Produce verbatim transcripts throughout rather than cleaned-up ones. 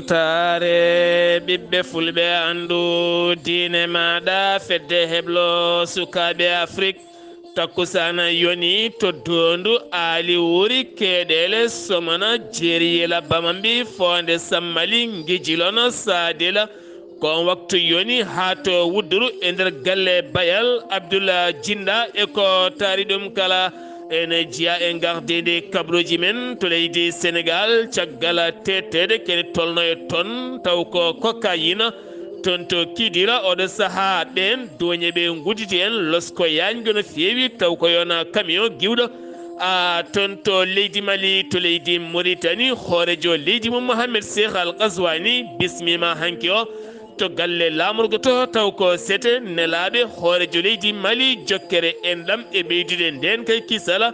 Taare ɓiɓɓe fulɓe, anndu diine maaɗa, fedde heblo sukaaɓe Afrik. Takkusaana yoni to Doondu, Aali Wuri, Keeɗeele, Somana, Jeeriyela, Bamambi, Foonde Sammali, Ngijilona, Saadila. Ko on waktu yoni haa to Wudduru e nder galle Bayal Abdullah Jinda e ko taari ɗum kala. Ene jeyaa e ngardiindi kabaruuji men to leydi Senegaal, caggal teeteede kene tolno e ton, taw ko cocaïne. Ton to Kidira, oɗo sahaa ɓeen duwañe ɓe nguditi en losko yaajngo no feewi, taw ko yona camion giwɗo. A ton to leydi Mali, to leydi Mauritanie, hooreejo leydi mum Mohamed Cheikh Al Ghazouani bismiima hanki o to galle laamorgo to, taw ko sete nelaaɓe hooreejo leydi Mali, jokkere enɗam e ɓeydude ndeen kay kisala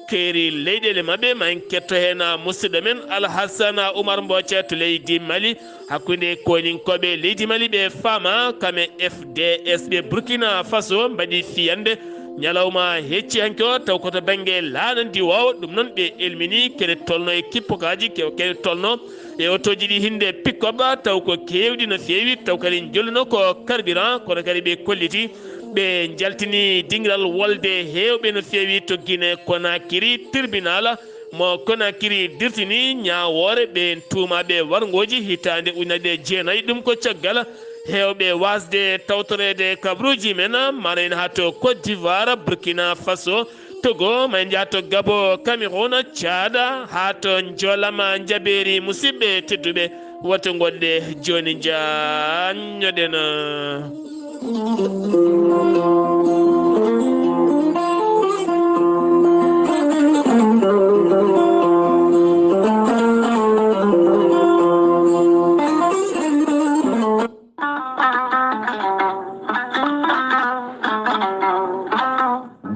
keeri leyɗeele maɓɓe. Ma en ketto heen musidɗo men Alhassana Oumar Mboca to leydi Mali, hakkunde koninkooɓe leydi Mali ɓe faama kame F D S ɓe Burkina Faso mbaɗi fiyande ñalawma hecci hanki o, taw ko to bannge laana ndiwoowo. Ɗum noon ɓe elmini kene tolno e kippokaaji, ke- kene tolno e otooji ɗi hinde pick-up, taw ko keewɗi no feewi, taw kadi njolluno ko carburant, kono kadi ɓe kolliti ɓe njaltini dingiral wolde heewɓe no feewi to Guinée Conakry. Tribunal mo Conakry dirtini ñaawoore ɓeen tuumaaɓe warngooji hitaande ujunere jeenayi. Ɗum ko caggal heewɓe waasde tawtoreede kabaruuji men, ma en njaha to Côte d'Ivoire, Burkina Faso, Togo, ma en njaha to Gabon, Cameroun, Tchad, haa to Njolama Njabeeri. Musidɓe tedduɓe, woto ngoɗɗe jooni, njaanñoɗen.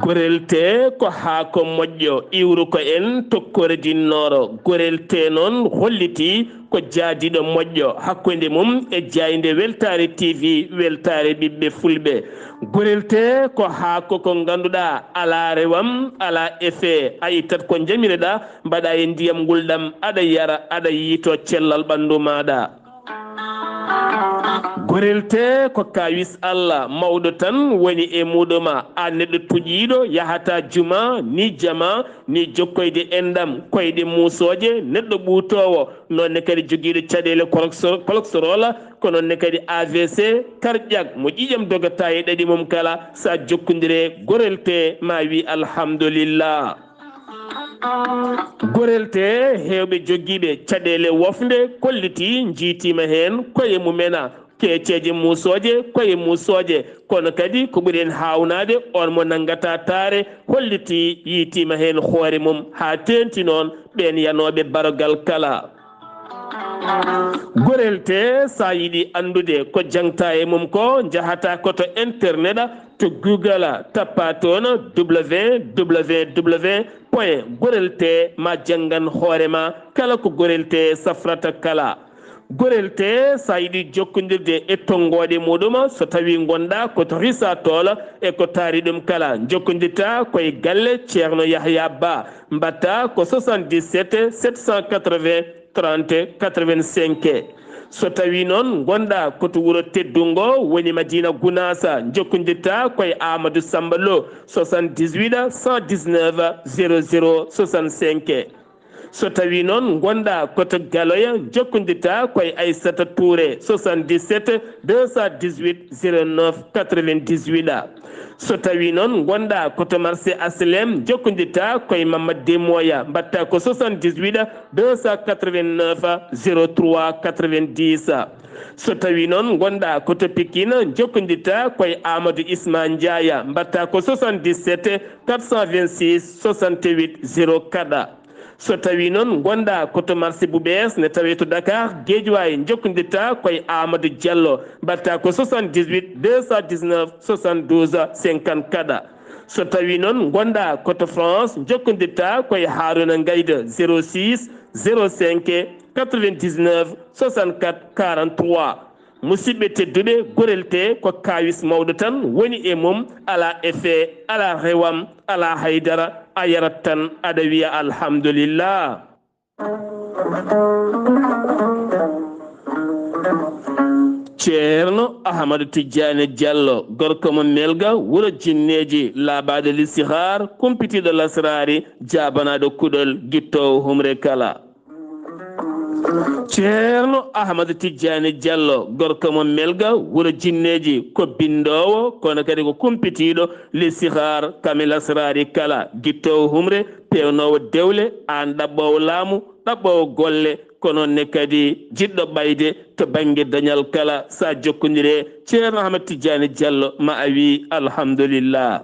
Gorel tee ko haako moƴƴo, iwru ko en tokkoore dinnooro. Gorel tee noon hollitii ko jaadiiɗo moƴƴo hakkunde mum e jaaynde Weltaare T V, Weltaare Ɓiɓɓe Fulɓe. Gorel tee ko haako ko ngannduɗaa alaa rewam, alaa effet, a ittat ko njamireɗaa, mbaɗaa e ndiyam ngulɗam, aɗa yara, aɗa yiytoo cellal ɓanndu maaɗa. Gorel tee ko kaawis Allah mawɗo tan woni e muuɗum. A neɗɗo tuƴiiɗo, yahataa juma, ni jama, ni jokkoyde enɗam, koyɗe muusooje, neɗɗo ɓuutoowo, noon ne kadi jogiiɗo caɗeele kolokso-, koloksoroola, ko noon ne kadi A V C, karƴak mo ƴiiƴam dogataa e ɗaɗi mum kala, so a jokkondire gorel tee, ma wii alhamdulillah. Gorel tee, heewɓe jogiiɓe caɗeele wofnde kollitii, njiytiima heen koye mum en, keeceeje muusooje, koye muusooje, kono kadi ko ɓuri en haawnaade, on mo nanngataa taare, hollitii, yiytiima heen hoore mum, haa teeŋti noon ɓeen yanooɓe barogal kala. Gorel tee, so a yiɗi anndude ko jaŋtaa e mum ko, njahataa ko to internet, to Google, tappaa toon W W W point gorel tee, ma janngan hoore ma kala ko gorel tee safrata kala. Gorel tee, so a yiɗi jokkondirde e tonngooɗe muuɗum, so tawii ngonɗaa ko to Risa Tool e ko taari ɗum kala, njokkondirtaa ko e galle Ceerno Yahya Ba, mbaɗtaa ko soixante-dix-sept sept cent quatre-vingts trente quatre-vingt-cinq. So tawii noon ngonɗaa ko to wuro teddungo woni Madina Gunaasa, njokkondirtaa ko e Amadou Samba Lo, soixante-dix-huit cent dix-neuf zéro zéro soixante-cinq. So tawii noon ngonɗaa ko to Galoya, njokkondirtaa ko e Aissata Touré, soixante-dix-sept deux cent dix-huit zéro neuf quatre-vingt-dix-huit. So tawii noon ngonɗaa ko to marché H L M, njokkondirtaa ko e Mamadou Demoya, mbaɗtaa ko soixante-dix-huit deux cent quatre-vingt-neuf zéro trois quatre-vingt-dix. So tawii noon ngonɗaa ko to Pikine, njokkondirtaa ko e Amadou Isma Ndiaye, mbaɗtaa ko soixante-dix-sept quatre cent vingt-six soixante-huit zéro quatre. So tawii noon ngonɗaa ko to marché Bouɓees, ne tawee to Dakar, Guédiawaye, njokkondirtaa ko e Amadou Diallo, mbaɗtaa ko soixante-dix-huit deux cent dix-neuf soixante-douze cinquante-quatre. So tawii noon ngonɗaa ko to France, njokkondirtaa ko e Harouna Ngaïda, zéro six zéro cinq quatre-vingt-dix-neuf soixante-quatre quarante-trois. Musidɓe tedduɓe, gorel tee ko kaawis mawɗo tan woni e mum, alaa effet, alaa rewam, alaa haydara, a yarat tan, aɗa wiya alhamdulillah. Ceerno Ahmadu Tijjaani Jallo, gorko mo Melga, wuro Jinneeji, laaɓaaɗo listixaar, kumpitiiɗo lasraari, jaabanaaɗo kuɗol, gittoowo humre kala. Ceerno Ahmadu Tijjaani Jallo, gorko mo Melga, wuro Jinneeji, ko binndoowo, kono kadi ko kumpitiiɗo listixaar, kame lasraari kala, gittoowo humre, peewnoowo dewle, aan ɗaɓɓoowo laamu, ɗaɓɓoowo golle, ko noon ne kadi jiɗɗo ɓayde to bannge dañal kala. So a jokkondirii e Ceerno Ahmad Tijjaani Jallo, ma a wii alhamdulillah.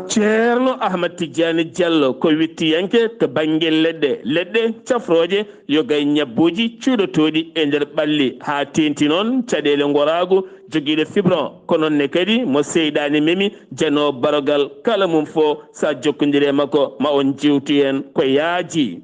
Ceerno Ahmad Tijjaani Jallo ko wittiyanke to bannge leɗɗe, leɗɗe cafrooje, yoga e ñabbuuji cuuɗotooɗi e nder ɓalli, haa teeŋti noon caɗeele ngoraagu, jogiiɗo fibron, ko noon ne kadi mo seyɗaani memi, janoowo barogal kala mum fof, so a jokkondirii e makko, ma on njeewtu heen ko yaaji.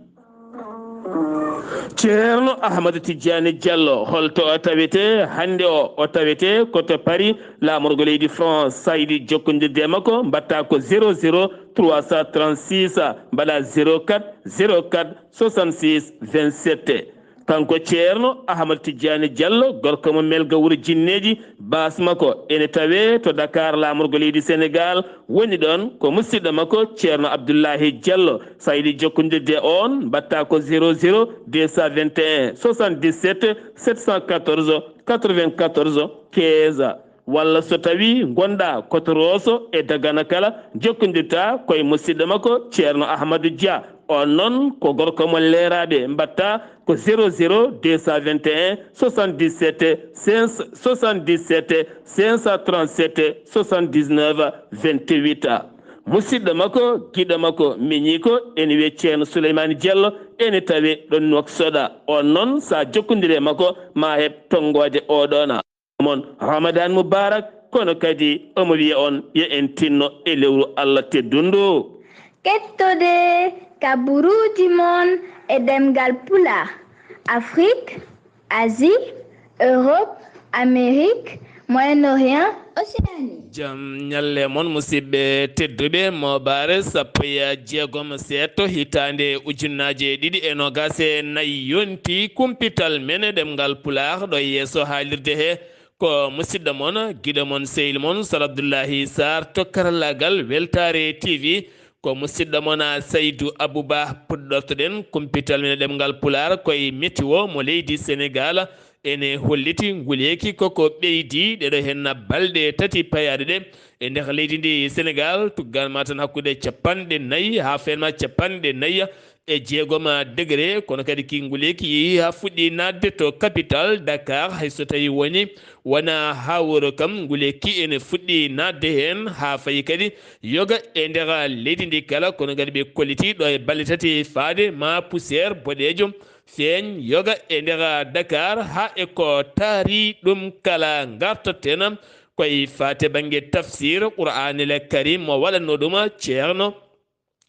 Ceerno Ahmadu Tijjaani Jallo, holto o tawetee? Hannde o, o tawetee ko to Paris, laamorgo leydi France. So a yiɗi jokkondirde e makko, mbaɗtaa ko zéro zéro trois cent trente-six, mbaɗaa zéro quatre zéro quatre soixante-six vingt-sept. Kanko Ceerno Ahmad Tijjaani Jallo, gorko mo Melga, wuro Jinneeji, baas makko ene tawee to Dakar, laamorgo leydi Senegaal, woni ɗoon ko musidɗo makko Ceerno Abdullahi Jallo. So a yiɗi jokkondirde e oon, mbaɗtaa ko zéro zéro deux cent vingt et un soixante-dix-sept sept cent quatorze quatre-vingt-quatorze quinze. Walla so tawii ngonɗaa ko to Rooso e Dagana kala, jokkondirtaa ko e musidɗo makko Ceerno Ahmadu Dia. Oon noon ko gorko mo Leeraaɓe, mbaɗtaa ko zéro zéro deux cent vingt et un soixante-dix-sept cinq soixante-dix-sept cinq cent trente-sept soixante-dix-neuf vingt-huit. Musidɗo makko, giɗo makko, miñiiko, ene wiyee Ceerno Suleymaani Jallo, ene tawee ɗoon Nuwaksoɗa. Oon noon, so a jokkondirii e makko, ma heɓ tonngoode oo ɗoon. Mon Ramadan Mubarak, kono kadi omo wiya on yo en tinno e lewru Allah teddundu. Kettode ka buruuji mon e ɗemngal Pulaar, Afrique, Asie, Europe, Amérique, Moyen-Orient, Océanie. Jam ñalle mon, musidɓe tedduɓe. Moobaare sappo e jeegom seeɗto, hitaande ujunnaaje ɗiɗi e noogaas e nayi, yonti kumpital men e ɗemngal Pulaar ɗo yeeso haalirde he. Ko musidɗo mon, giɗo mon, sehil mon, Sal Abdullahi Sarr to karallaagal Weltaare T V. Ko musidɗo mon, Saydu Abuba, puɗɗortoɗen kumpital men e ɗemngal Pulaar ko e météo mo leydi Senegaal. Ene holliti nguleeki koko ɓeydi ɗeɗo henna balɗe tati payaaɗe ɗe e nder leydi ndi Senegaal, tugganma tan hakkunde capanɗe nayi haa fenma capanɗe nayi e jeegom degré, kono kadi ki nguleeki yehi haa fuɗɗi naatde to capital Dakar, hay so tawi woni wona haa wuro kam, nguleeki ene fuɗɗi naatde heen haa fayi kadi yoga e nder leydi ndi kala, kono kadi ɓe kolliti ɗo e balɗe tati faade ma poussière boɗeejo feeñ yoga e nder Dakar, haa e ko taari ɗum kala. Ngartoten koye faate bannge tafsir Qur'aanil Karim mo waɗatno ɗum Ceerno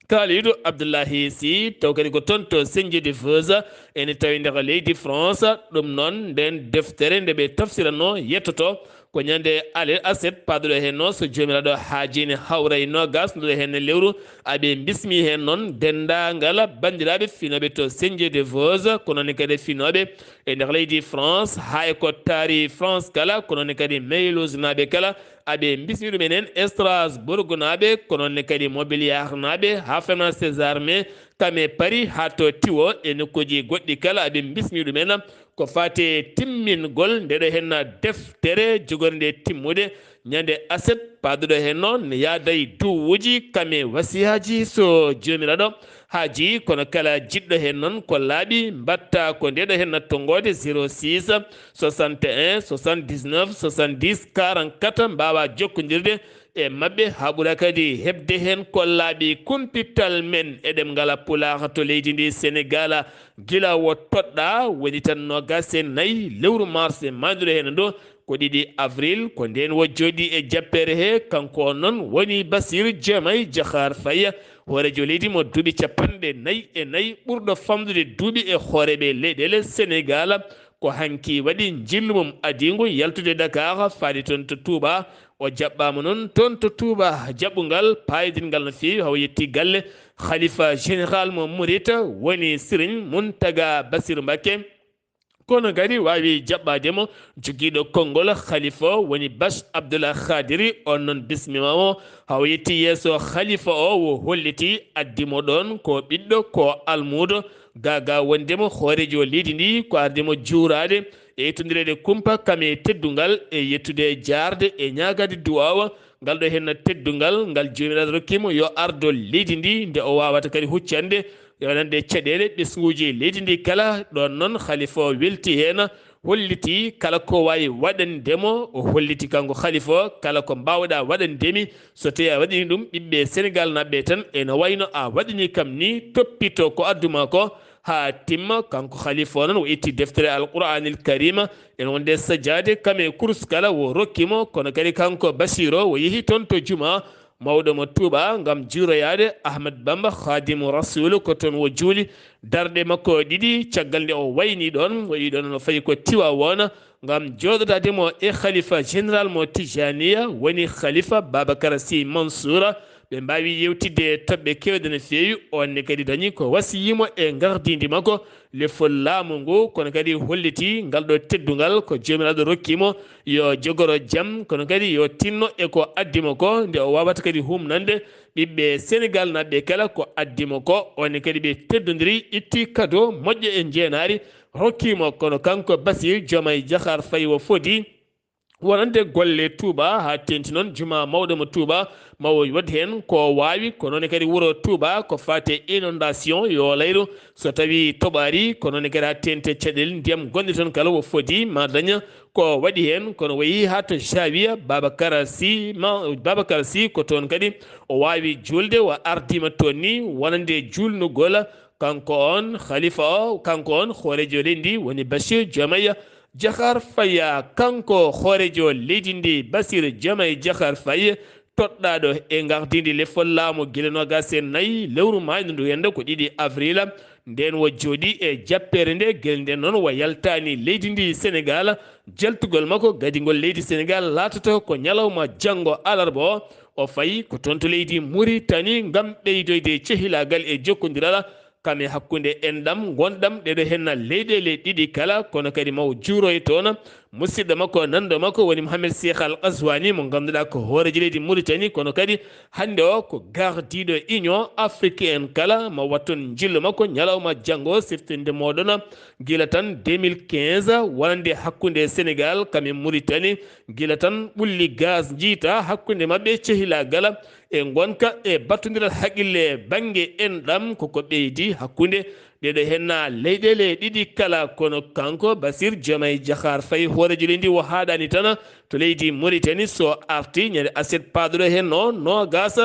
Kalidou Abdoulahi Sy, taw kadi ko toon to Saint-Dié-des-Vosges, ene tawi nder leydi France. Ɗum noon, nden deftere nde ɓe tafsiranno yettoto ko ñande alel aset, paaduɗo heen noon, so Joomiraaɗo haajii, ne hawra e noogaas nduɗo heen e lewru. Aɓe mbismi heen noon denndaangal banndiraaɓe finooɓe to Saint-Dié-des-Vosges, ko noon kadi finooɓe e nder leydi France, haa e ko taari France kala, ko noon kadi Mulhouse-naaɓe kala, aɓe mbismi ɗum enen Strasbourg-naaɓe, ko noon kadi Montbéliard-naaɓe, haa fenma Césarmé, kame Paris, haa to Tiwo e nokkuuji goɗɗi kala, aɓe mbismi ɗum en ko faati e timmingol ndeɗo heen deftere jogornde timmude ñande aset, paaduɗo heen noon yaada e duwuuji kame wasiyaaji so Joomiraaɗo haajii, kono kala jiɗɗo heen noon ko laaɓi, mbaɗta ko ndeɗo heen tonngoode zéro six soixante et un soixante-dix-neuf soixante-dix quarante-quatre, mbaawa jokkondirde e maɓɓe haa ɓura kadi heɓde heen ko laaɓi kumpital men e ɗemngal Pulaar to leydi ndi Senegaal. Gila wo toɗɗaa woni tan noogaas e nayi lewru mars e maayduɗo heen ɗo, ko ɗiɗi avril, ko ndeen wo jooɗi e jappeere he. Kanko noon woni Basir Diomaye Diakhar Faye, hooreejo leydi mo duuɓi capanɗe nayi e nayi, ɓurɗo famɗude duuɓi e hooreeɓe leyɗeele Senegaal. Ko hanki waɗi njillu mum adiingu yaltude Dakar faade toon to Touba. O jaɓɓaama noon toon to Touba, jaɓɓungal paayodingal no feewi, haa o yetti galle Khalifa général mo Murit, woni Serigne Mountaga Bassirou Mbacké. Kono kadi waawi jaɓɓaade mo jogiiɗo konngol khalifa o, woni Bas Abdullah Khadiri. On noon bismiima mo, haa o yetti yeeso khalifa o, o holliti addi mo ɗoon ko ɓiɗɗo, ko almuudo, gaa gaa wonde mo hooreejo leydi ndi, ko arde mo juuraade e yettondireede kumpa kam e teddungal, e yettude e jaarde e ñaagaade duwaawa. Ngal ɗo henna teddungal ngal Joomiraaɗo rokki mo yo ardo leydi ndi, nde o waawata kadi huccande, yo nande caɗeele ɓesnguuji leydi ndi kala. Ɗoon noon khalifa o welti heen, holliti kala ko waawi waɗande mo, o holliti kanko khalifa o, kala ko mbaawɗaa waɗande mi, so tawii a waɗini ɗum ɓiɓɓe Senegaal naaɓe tan, ene wayno a waɗini kam ni, toppito ko addu ma ko haa timma. Kanko khalifa o noon o itti deftere Alqur'aanil Kariima, ene wonde sajaade kam e kurus kala o rokki mo, kono kadi kanko Basiiru o yehi toon to jumaa mawɗo mo Tuuba ngam juuroyaade Ahmad Bamba Khadimu Rasulu, ko toon o juuli darɗe makko ɗiɗi. Caggal nde o wayni ɗoon, o yiɗo noon o fayi ko Tiwaawoona ngam jooɗodaade mo e khalifa général mo Tijaniya, woni khalifa Babakar Sy Mansour. Ɓe mbaawi yewtidde e toɓɓe keewɗe no feewi. On ne kadi dañi ko wasiyii mo e ngardiindi makko lefol laamu ngu, kono kadi holliti ngal ɗo teddungal ko Joomiraaɗo rokki mo, yo jogoro jam, kono kadi yo tinno e ko addi mo ko, nde o waawata kadi humnande ɓiɓɓe Senegaal naaɓe kala ko addi mo ko. On ne kadi ɓe teddondiri, itti kado moƴƴo e njeenaari, rokki mo, kono kanko Basir Diomaye Diakhar Faye o fodi wonande golle Touba, haa teeŋti noon jumaa mawɗo mo Touba, ma o waɗ heen ko waawi, ko noon kadi wuro Touba, ko faati e inondation, yo layru so tawii toɓaari, ko noon kadi haa teeŋti caɗeele ndiyam gonɗe toon kala o fodi ma daña ko waɗi heen, kono o yehi haa to Zawiya Babacar Sy, ma, Babacar Sy, ko toon kadi o waawi juulde, o ardiima toon ni wonande juulnugol kanko on khalifa o, kanko on hooreejo leydi ndi woni Bachir Diomaye Diakhar Faye. Kanko hooreejo leydi ndi, Bassirou Diomaye Diakhar Faye, toɗɗaaɗo e ngardiindi lefol laamu gila noogaas e nayi lewru maayndu ndu hennde, ko ɗiɗi avril, ndeen o jooɗii e jappeere nde, gila ndeen noon o yaltaani leydi ndi Senegaal. Jaltugol makko gadingol leydi Senegaal laatoto ko ñalawma janngo alarba o, o fayi ko toon to leydi Muritani ngam ɓeydoyde cehilaagal e jokkondiral kam e hakkunde enɗam ngonɗam ɗeɗo henna leyɗeele ɗiɗi kala, kono kadi ma o juuroy toon musidɗo makko, nanndo makko woni Mohamed Cheikh Al Ghazouani, mo ngannduɗaa ko hooreejo leydi Mauritanie, kono kadi hannde o ko gardiiɗo Union Africaine kala. Ma watton njillu makko ñalawma janngo siftinde mooɗon gila tan deux mille quinze, wonande hakkunde Senegaal kam e Mauritanie, gila tan ɓulli gaz njiyta hakkunde maɓɓe cehilaagal e ngonka e battondiral haqqille bannge enɗam, koko ɓeydi hakkunde ɗeɗo henna leyɗeele ɗiɗi kala. Kono kanko Basir Diomaye Diakhar Faye, hooreejo leydi ndi, o haaɗaani tan to leydi Mauritanie, so arti ñande aset paaɗuɗo heen o noogaas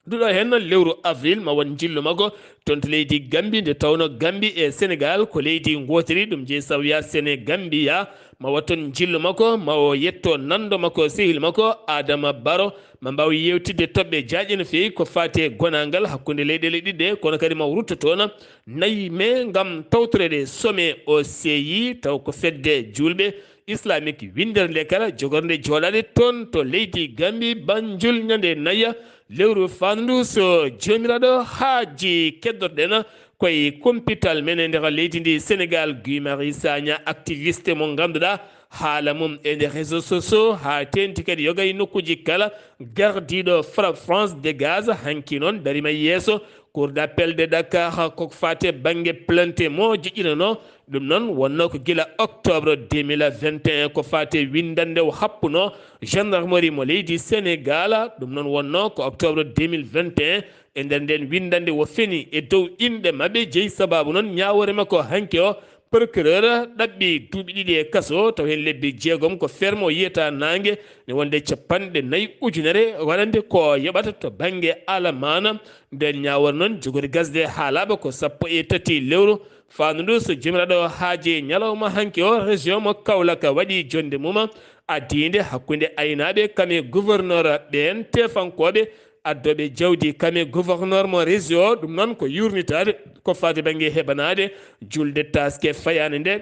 duɗo heen lewru avril, ma won njillu makko toon to leydi Gambi, nde tawno Gambi e Senegaal ko leydi ngootiri, ɗum jeyi Sawiya Senegambia. Ma watton njillu makko, ma o yetto nanndo makko, sehil makko Adama Baro, ma mbaaw yewtidde toɓɓe jaaƴe no feewi ko faati e gonaangal hakkunde leyɗeele ɗiɗi ɗe, kono kadi ma o rutto toon nayi mai ngam tawtoreede sommet O C I, taw ko fedde juulɓe Islamique winndere nde kala, jogorde jooɗaade toon to leydi Gambi, Banjul, ñande nayi lewru faandu ndu, so Joomiraaɗo haaji. Keddotoɗen koye kumpital men e nder leydi ndi Senegaal, Guy Marius Sagna, activiste mo ngannduɗaa haala mum e nder réseaux sociaux, haa teeŋti kadi yoga e nokkuuji kala, gardiiɗo Fra-, France Dégage, hanki noon dariima yeeso Cour d'appel de Dakar, ko faati bannge plainte mo joƴƴinanoo. Ɗum noon wonnoo ko gila octobre deux mille vingt et un, ko faati winndannde o happunoo gendarmerie mo leydi Senegaal. Ɗum noon wonnoo ko octobre deux mille vingt et un. E nder ndeen winndannde, o feni e dow inɗe maɓɓe, jeyi sabaabu noon ñaawoore makko hanki o. Procureur ɗaɓɓi duuɓi ɗiɗi e kaso, taw heen lebbi jeegom ko ferme, o yiyata naange, ne wonde capanɗe nayi ujunere, waɗande ko yoɓata to bannge alamaana. Ndeen ñaawoore noon jogori gasde haa laaɓa ko sappo e tati lewru faandu ndu, so Joomiraaɗo haaji, ñalawma hanki o, région mo Kaolack waɗi jonnde mum adiinde hakkunde aynaaɓe kam e gouverneur ɓeen tefankooɓe addooɓe jawdi kam e gouverneur mo région. Ɗum noon ko yuurnitaade ko faati bannge heɓanaade julde taaske fayaande nde.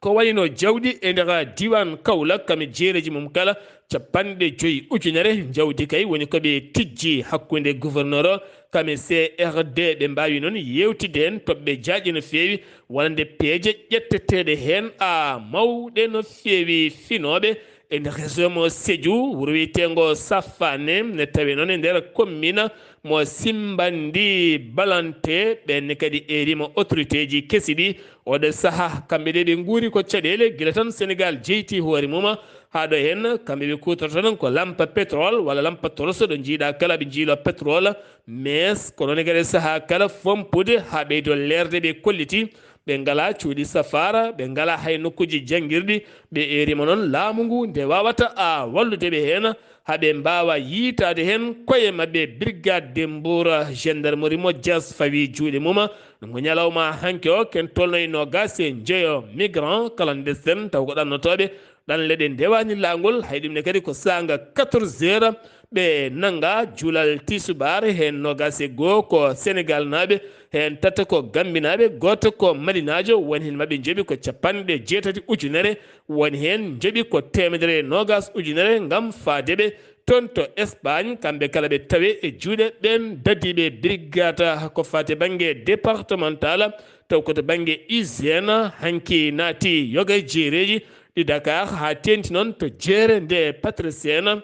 Ko wayno jawdi e nder diiwaan Kaolack, kam e jeereeji mum kala, capanɗe joyi ujunere njawdi kay woni ko ɓe tijji hakkunde gouverneur o, kam e C R D. Ɓe mbaawi noon yeewtidde heen toɓɓe jaajɗe no feewi, wonande peeje ƴetteteeɗe heen, a, mawɗe no feewi finooɓe e nder région mo Sédhiou, wuro wiyeteengo Safane, ne tawi noon e nder commune mo Simbandi Balante. Ɓeen ne kadi e rima autorité ji kesi ɗi, oɗo saha kamɓe ɗe ɓe nguuri ko caɗeele, gila tan Sénégal jeyti hoore mum, haa ɗo heen kamɓe ɓe kuutorto tan ko lampa pétrole walla lampa torche, ɗo njiiɗa kala ɓe njiilo pétrole, mais ko noon e kadi saha kala fompude haa ɓeydo leerde. Ɓe kolliti ɓe ngala cuuɗi safaara, ɓe ngala hay nokkuuji janngirɗi, ɓe eerima noon laamu ngu nde waawata a wallude ɓe heen, haa ɓe mbaawa yiytaade heen koye maɓɓe. Brigade de Mbour, gendarmerie mo Diass fawi juuɗe mum. Ngo ñalawma hanki o, ken tolno e noogaas e njeyo migrant clandestin, taw ko ɗannotooɓe ɗanle ɗe ndewaani laangol. Hay ɗum ne kadi ko saanga quatorze heures ɓe nannga juulal tisubaar, heen noogaas e goo ko Senegal naaɓe, heen tata ko Gambi naaɓe, gooto ko Malinaajo. Won heen maɓɓe njoɓi ko capanɗe jeetati ujunere, won heen njoɓi ko teemedere e noogaas ujunere ngam faade ɓe toon to Espagne. Kamɓe kala ɓe tawe e juuɗe ɓeen dadiiɓe brigade ko faati bannge départemental, taw ko to bannge hygiène, hanki naati yoga e jeereeji ɗi Dakar, haa teenti noon to jeere nde Patricien,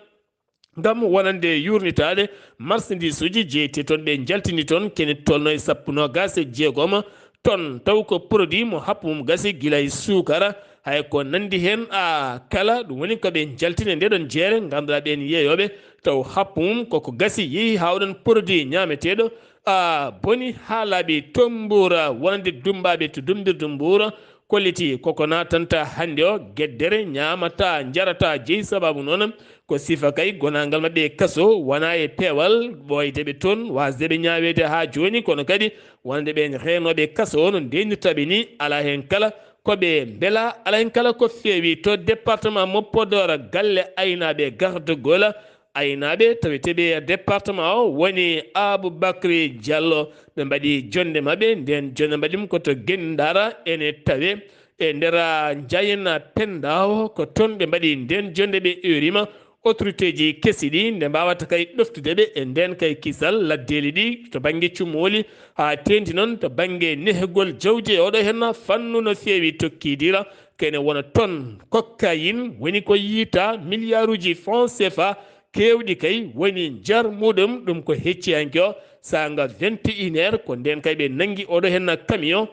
ngam wonande yuurnitaade marchandise uji jeyti toon. Ɓe njaltini toon kene tolno e sappo noogaas e jeegom ton, taw ko produit mo happu mum gasi, gila e suukara, hay ko nanndi heen a kala. Ɗum woni ko ɓe njaltini e ndeɗon jeere, ngannduɗaa ɓeen yeeyooɓe, taw happu mum koko gasi, yehi haa oɗon produit ñaameteeɗo a boni haa laaɓi. Toon Mbuur, wonande dummbaaɓe to dummbirdu Mbuur, kolliti koko naatanta hannde o geddere, ñaamata, njarata, jeyi sababu noon ko sifa kay gonaangal maɓɓe e kaso, wona e peewal, ɓooyde ɓe toon, waasde ɓe ñaaweede haa jooni, kono kadi wonande ɓeen reenooɓe kaso o no ndeenirta ɓe ni, alaa heen kala ko ɓe mbela, alaa heen kala ko feewi. To département mo Podor, galle aynaaɓe gardagol aynaaɓe taweteeɓe e département o woni Aboubacry Diallo. Ɓe mbaɗi jonnde maɓɓe, ndeen jonnde mbaɗi ɗum ko to Gendara, ene tawe e nder Njayena Penda o, ko toon ɓe mbaɗi ndeen jonnde. Ɓe eerima autorité ji kesi ɗi nde mbaawata kay ɗoftude ɓe e ndeen kay kisal laddeeli ɗi to bannge cumooli, haa teenti noon to bannge nehgol jawdi e oɗo heen fannu no feewi tokkiidira. Kene wona toon cocaïne woni ko yiyta miliyaaruuji francs C F A keewɗi kay woni njar muɗum. Ɗum ko hecci hanki o saanga vingt et une heures, ko ndeen kay ɓe nanngi oɗo heen camion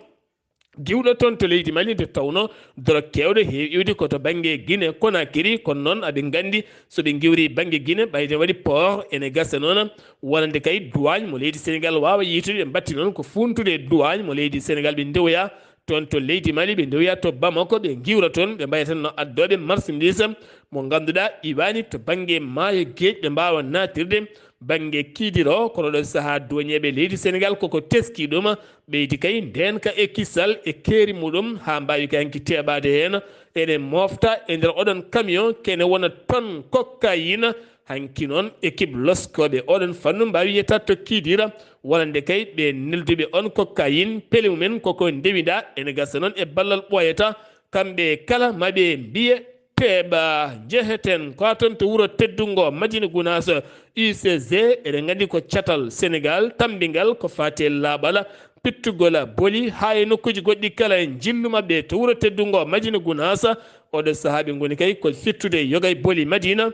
giwɗo toon to leydi Mali, nde tawnoo dorog keewɗo heewi iwde ko to bannge Guinée Conakry. Kono noon aɓe nganndi so ɓe ngiwri bannge Guinée, ɓayde waɗi port, ene gasa noon wonande kay douane mo leydi Sénégal waawa yiytude. Ɓe mbatti noon ko fuuntude e douane mo leydi Sénégal, ɓe ndewoya toon to leydi Mali, ɓe ndewoya to Bamako, ɓe ngiwra toon, ɓe mbayata no addooɓe marchandise mo ngannduɗaa iwaani to bannge maayo geej, ɓe mbaawa naatirde bannge Kidira o. Kono ɗo sahaa duwañeeɓe leydi Sénégal koko teski ɗum, ɓeydi kay ndeenka e kisal e keeri muɗum, haa mbaawi kay hanki teɓaade heen. Ene mofta e nder oɗon camion, kene wona tonne cocaïne. Hanki noon équipe loskooɓe oɗon fannu mbaawi yetta to Kidira, wonande kay ɓe nelduɓe on cocaïne, pele mumen koko ndewida. Ene gasa noon e ballal ɓooyata, kamɓe kala maɓe mbiye teeɓa. Njeheten ko toon to wuro teddungo Madina Gunaas, U C G, eɗen nganndi ko catal Sénégal tammbingal ko faati e laaɓal, pittugol boli haa e nokkuuji goɗɗi kala e njillu maɓɓe to wuro teddungo Madina Gunaas. Oɗo sahaa ɓe ngoni kay ko fittude yoga e boli Madina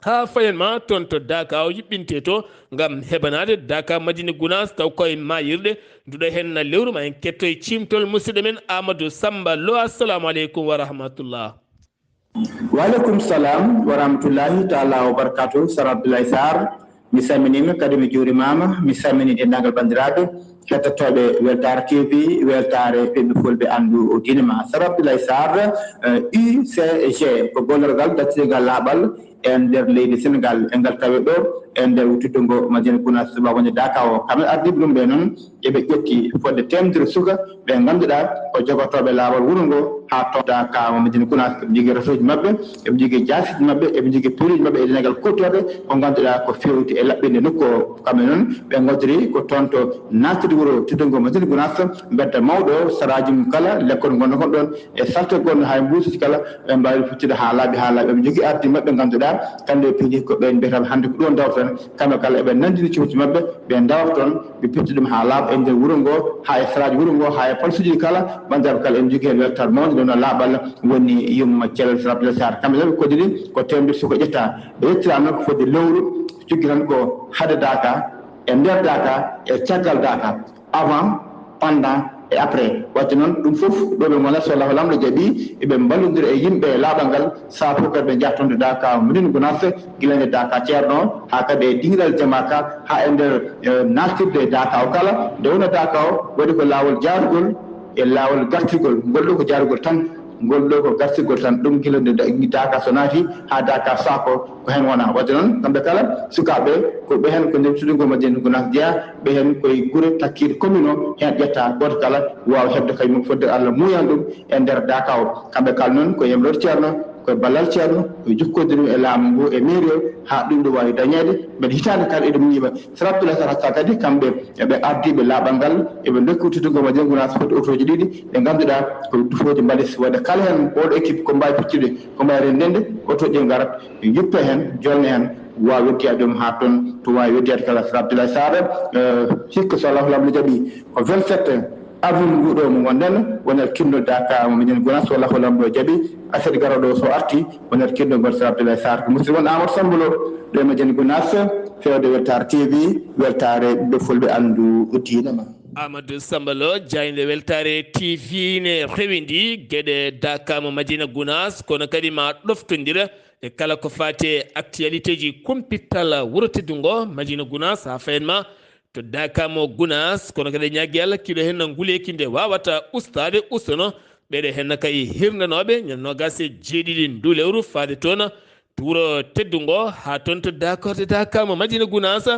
haa fayen ma toon to Daka o yuɓɓinte to ngam heɓanaade Daka Madina Gunaas taw koye maayirɗe. Nduɗo heen na lewru ma en kettoy ciimtol musidɗo men Amadou Samba Lo. Assalamu aleykum wa rahmatullah. Wa aleykum salam wa rahmatullahi taala wa barakatuh. Sara Abdoulaye Sarr, mi salminiima kadi mi juurimaama. Mi salmini denndaangal banndiraaɓe hettotooɓe Weltaare T V, Weltaare ɓiɓɓe fulɓe anndu diine ma. Sara Abdoulaye Sarr, eh, U C G ko gollorgal dartingal laaɓal e nder leydi Sénégal, e ngal tawe ɗo e nder teddungo Madina Gunaas, suɓa wonde Daka o. Kamɓe ardiiɓe ɗum ɓe noon, eɓe ƴetti fodde teemedere suka ɓe ngannduɗaa ko jogotooɓe laawol wuro ngo haa to Daka mo Madina Gunaas. Eɓe njogii rasuuji maɓɓe, eɓe njogii jaasiiji maɓɓe, eɓe njogii poliiji maɓɓe e denndaangal kuutorɗe ko ngannduɗaa ko feewti e laɓɓinde nokku o. Kamɓe noon ɓe ngoddori ko toon to naattude wuro teddungo Madina Gunaas, mbedda mawɗo o, saraaji mum kala, lekkol ngonno kon ɗon, e salte gonno haa e mbuusuuji kala, ɓe mbaawi fittude haa laaɓi, haa laaɓi. Ɓe njogii ardi maɓɓe ngannduɗaa, kamɓe piiji ko ɓeen mbiyata hannde ko ɗum dawata tan. Kamɓe kala eɓe nanndini cuuɗi maɓɓe, ɓe ndawata toon, ɓe pitta ɗum haa laaɓa e nder wuro ngo, haa e saraaji wuro ngo, haa e palsuuji kala, banndiraaɓe kala ene njogii heen weltaare mawnde, ɗum no laaɓal woni yumma Ceerno Abdoulaye Sarr. Kamɓe tan ɓe koddiri ko teemedere suka ƴetta. Ɓe ƴettira noon ko fodde lewru, joggi tan ko hade daaka, e nder daaka, e caggal daaka, avant, pendant et après. Waɗde noon ɗum fof ɗo ɓe ngonata, so Allahu Laamɗo jaɓii, eɓe mballondira e yimɓe e laaɓal ngal, sabu fof kadi ɓe njaha toon to Daaka Madina Gunaas, gila nde Daaka Ceerno o, haa kadi e dingiral jamaa ka, haa e nder, eh, naatirde Daaka o kala. Nde wonno Daaka o waɗi ko laawol jaarugol e laawol gartirgol. Ngol ɗo ko jaarugol tan, ngol ɗo ko gartirgol tan. Ɗum gila nde da-, Daaka so naati haa Daaka Saako, ko heen wona. Waɗde noon, kamɓe kala, sukaaɓe, ko ɓe heen ko nder teddungo Madina Gunaas jeyaa, ɓe heen koye gure takkiiɗe commune o, heen ƴetta gooto kala waawa heɓde kañum fodde Allah muuyan ɗum e nder Daaka o. Kamɓe kala noon ko e yamroore Ceerno, ko e ballal Ceerno, ko e jokkondiral e laamu ngu e mairie o, haa ɗum ɗo waawi dañeede. Mbeɗa hitaande kala eɗum ñiiɓa. Sara Abdoulaye Sarr hatta kadi kamɓe eɓe ardiiɓe laaɓal ngal, eɓe ndokki teddungo Madina Gunaas fodde otooji ɗiɗi ɗi ngannduɗaa ko dufooji mbalis. Waɗde kala heen oɗo équipe ko mbaawi feccude, ko mbaawi renndinde, otooji ɗi ngarat, yuppe heen, jolne heen, waawa yettoyaade ɗum haa toon to waawi yettoyaade kala. Sara Abdoulaye Sarr, eh, hikka so Allahu Laamɗo jaɓii ko vingt-sept avril ngu ɗo mo ngonɗen, wonat kinno Daaka mo Madina Gunaas, so Allahu Laamɗo jaɓii, aset garooɗo o so arti, wonat kinno ngol Sara Abdoulaye Sarr. Ko musidɗo mon Amadou Samba Lo, ɗo e Madina Gunaas, fewde Weltaare T V, weltaare ɓiɓɓe fulɓe, anndu diina ma. Amadou Samba Lo, jaaynde Weltaare T V ne rewindi geɗe Daaka mo Madina Gunaas, kono kadi ma ɗoftondira e kala ko faati e actualité ji kumpital wuro teddungo Madina Gunaas, haa fayen ma to Daaka mo Gunaas, kono kadi ñaagi Allah kiiɗo heen nguleeki nde waawata ustaade, ustono ɓeɗe heen kay hirnanooɓe ñande noogaas e jeeɗiɗi ndu lewru faade toon to wuro teddungo, haa toon to daakorde Daaka mo Madina Gunaas.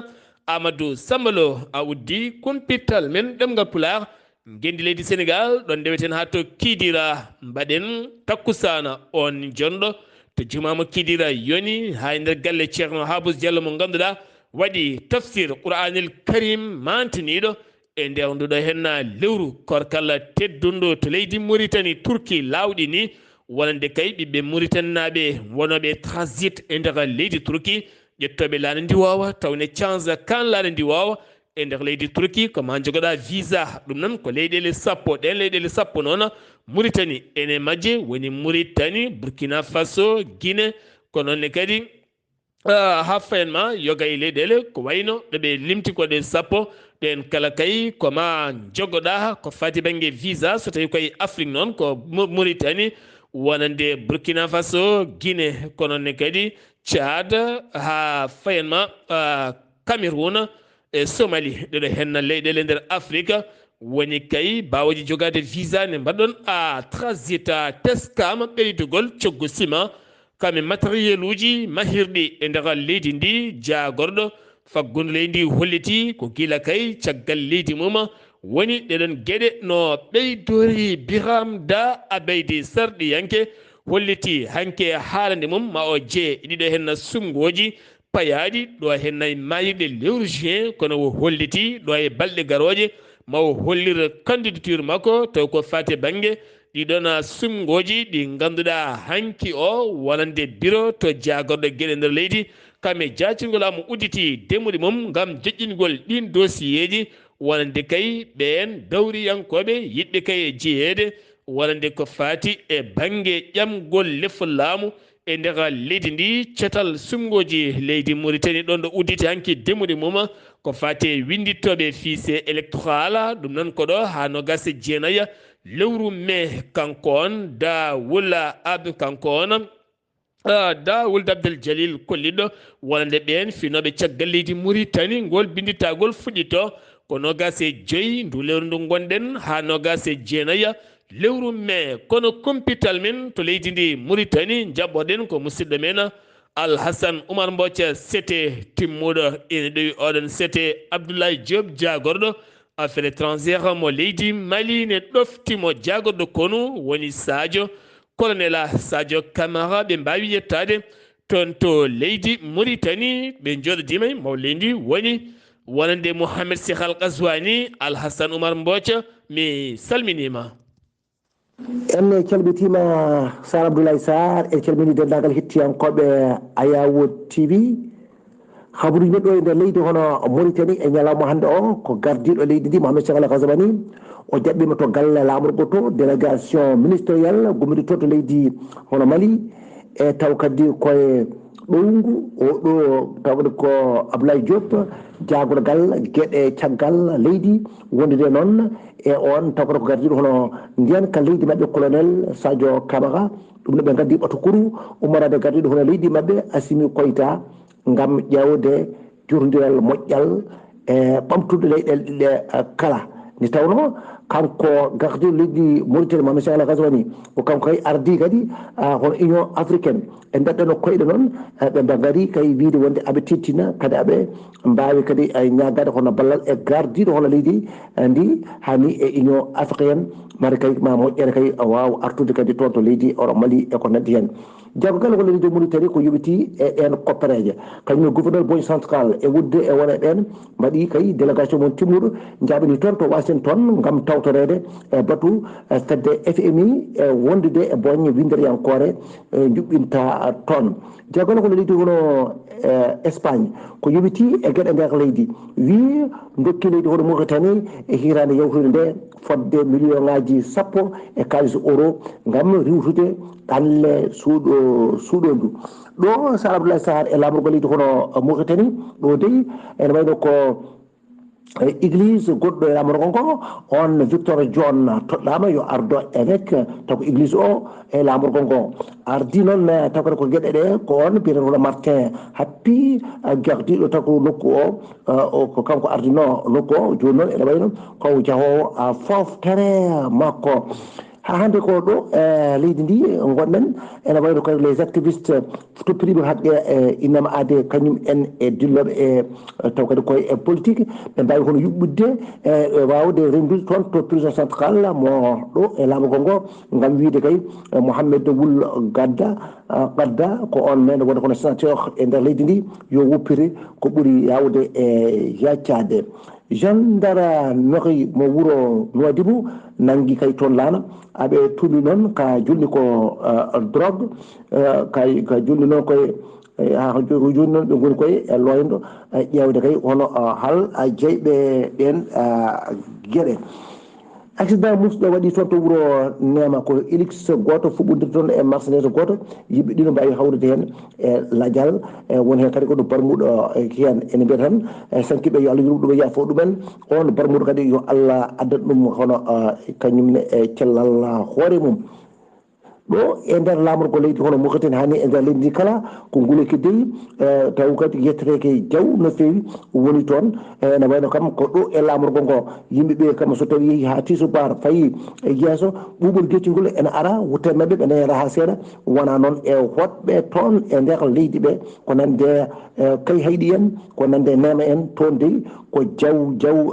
Amadou Samba Lo, a uddi kumpital men ɗemngal Pulaar, ngenndi leydi Senegaal, ɗon ndeweten haa to Kidira, mbaɗen takkusaana on jonɗo to jumaa mo Kidira yoni, haa e nder galle Ceerno Haabus Jallo mo ngannduɗaa waɗi tafsir Qur'aanil Karim maantiniiɗo e nder nduɗo henna lewru korkal teddundu to leydi Muritani, Turki laawɗi ni, wonande kay ɓiɓɓe Muritaninaaɓe wonooɓe transit e nder leydi Turki, ƴettooɓe laana ndiwoowa, tawne canza kan laana ndiwoowa, e nder leydi Turki, ko ma njogoɗa visa. Ɗum noon ko leyɗeele sappo. Ɗeen leyɗeele sappo noon, Muritani ene majje, woni Muritani, Burkina Faso, Guinée, ko noon ne kadi, ah, haa fayen ma yoga e leyɗeele, ko wayno ɗo ɓe limti ko ɗe sappo. Ɗeen kala kay ko ma njogoɗa ko fati bannge visa, so tawi koye Afrique noon ko Mu-, Muritani, wonande Burkina Faso, Guinée, ko noon ne kadi Tchad, haa fayen ma, ah, Cameroun, e Somali, ɗeɗo henna leyɗeele nder Afrique woni kay baawoji jogaade visa ne mbaɗon a transit, a teskama ɓeydugol coggu sima kame matériel uji mahirɗi e nder leydi ndi. Jaagorɗo faggundu leydi ndi holliti ko gila kay caggal leydi mum woni ɗeɗon geɗe no ɓeydori. Biram Da Abeydi sarɗiyanke holliti hanke haalande mum ma o jeye e ɗiɗo henna sumngoji payaaɗi ɗo e nayi maayirɗe lewru juin, kono o holliti ɗo e balɗe garooje ma o hollir candidature makko taw ko faati e bannge ɗiɗon sumngoji ɗi ngannduɗaa hanki o wonande biro to jaagorɗo geɗe nder leydi, kam e jaacingol am udditi demuɗe mum ngam joƴƴingol ɗin dosiyeeji, wonande kay ɓeen dawriyankooɓe yiɗɓe kay e jeyeede wonande ko faati e bannge ƴamgol lefol laamu e nder leydi ndi, catal sumngoji leydi Muritani ɗon ɗo udditi hanki demuɗe mum ko faati e winnditooɓe fiise électoral. Ɗum noon ko ɗo haa noogaas e jeenayi lewru mee, kanko on Da Wula Ab, kanko on, ah, Da Wuld Abdel Jalil kolliɗo wonande ɓeen finooɓe caggal leydi Muritani ngol binnditagol fuɗɗito ko noogaas e joy ndu lewru ndu ngonɗen haa noogaas e jeenayi lewru mee. Kono kumpital men to leydi ndi Muritani, njaɓɓoɗen ko musidɗo men Alhasan Umar Mboca, sete timmuɗo ene ɗowi oɗon sete, Abdoulaye Diop, jaagorɗo affaire étrangère mo leydi Mali, ne ɗofti mo, jaagorɗo konu woni Sadio, Colonel Sadio Camara. Ɓe mbaawi yettaade toon to leydi Muritani, ɓe njooɗodiima e mawleydi woni wonande Mouhamed Cheikh Al Qazouani, Alhassan Oumar Mbodj, mi salminiima. En calmitima Sar Abdoulaye Sarr, en calmini denndaangal hettiyankooɓe Ayawo T V. Habaruuji men ɗo e nder leydi hono Mauritanie e ñalawma hannde o, ko gardiiɗo leydi ndi Mohamed Cheikh Al Ghazouani, o jaɓɓiima to galle laamorgo to, délégation ministérielle gummiiɗo to to leydi hono Mali, e taw kadi koye ɗowngu o ɗo, taw kadi ko Abdoulaye Diop, jaagorgal geɗe caggal leydi, wondude noon e on taw kadi ko gardiiɗo hono ndiyan ka leydi maɓɓe, colonel Sadio Camara. Ɗum ne ɓe ngaddi ɓato kuru ummorade gardiiɗo hono leydi maɓɓe Assimi Koita ngam ƴeewde jotondiral moƴƴal e ɓamtude leyɗeele ɗiɗe kala. Nde tawnoo kanko gardiiɗo leydi Mauritanie Mohamed Cheikh Al Ghazouani, ko kanko kay ardii kadi hono Union africaine. E nder ɗen koyɗe noon ɓe mba ngari kay wiyde wonde aɓe tintina kadi aɓe mbaawi kadi ñaagaade hono ballal e gardiiɗo hono leydi ndi hani e Union africaine, mari kay ma moƴƴere kay waawa artude kadi toon to leydi oɗo Mali e ko nanndi heen. Jaagorgal hono leydi Mauritanie ko yoɓiti e ɗeen koppereeje, kañum e gouverneur Banque Centrale e wudde e wona e ɓeen mbaɗi kay délégation mum timmuɗo, njaaɓini toon to Washington ngam tawtoreede e batu fedde F M I e wondude e boñe winnderiyankoore njuɓɓinta toon. Jaagorgal hono leydi hono Espagne ko yoɓiti e geɗe nder leydi, wii ndokki leydi hono Mauritanie e hitaande yawtude nde fodde million ngaaji sappo e kaalis euro ngam riiwtude ɗanle suuɗo suuɗondu. Ɗo Sar Abdoulaye Sarr e laamorgo leydi hono Mauritanie ɗo dey ene wayno ko église goɗɗo e laamorgo ngo, on Victor John toɗɗaama yo ardo évêque taw ko église o e laamorgo ngo. Ardi noon taw kadi ko geɗe ɗe ko on mbiyeteeɗo Martin Happi, gardiiɗo taw ko nokku o, ko kanko ardinoo nokku o. Jooni noon ene wayno ko jahoowo foftere makko. Haa hannde ko ɗo e leydi ndi ngonɗen, ene wayno kadi les activistes toppitiiɓe haqqe e innama aade kañum en e dillooɓe e taw kadi koye e politique, ɓe mbaawi hono yuɓɓude e waawde renndude toon to prison central mo ɗo e laamorgo ngo ngam wiyde kay Mohamed Wul Gadda, Gadda ko on men woni kono sénateur e nder leydi ndi, yo wuppite ko ɓuri yaawde e yaccaade. Gendarmerie mo wuro Nouadhibou nanngi kay toon laana, aɓe tuumi noon ka julni ko drogue, ka ka julni noon koye ha ko jooni noon ɓe ngoni koye e loyndo ƴeewde kay hono hal jeyɓe ɗeen geɗe. Accident musɗo waɗi toon to wuro Neema, ko Hilux gooto fuɓɓondirde toon e Mercedes gooto, yimɓe ɗiɗo mbaawi hawrude heen e lajal, e won heen kadi ko ɗo barmuɗo heen. Ene mbiyata tan e sankiɓe yo Allah yurmo ɗum e yaafo ɗumen, on barmuɗo kadi yo Allah addan ɗum hono kañum ne e cellal hoore mum. Ɗo e nder laamorgo leydi hono Mauritanie hani e nder leydi ndi kala ko nguleyki dey, taw kadi yetteteeke jaw no feewi woni toon. Ene wayno kam ko ɗo e laamorgo ngo yimɓe ɓe kam so tawi yehi haa tisubaar fayi e yeeso, ɓuuɓol geccingol ene ara wutte maɓɓe ɓe neyata haa seeɗa. Wona noon e woɗɓe toon e nder leydi ɓe ko nande e kay hayɗi en, ko nande neema en toon dey ko jaw jaw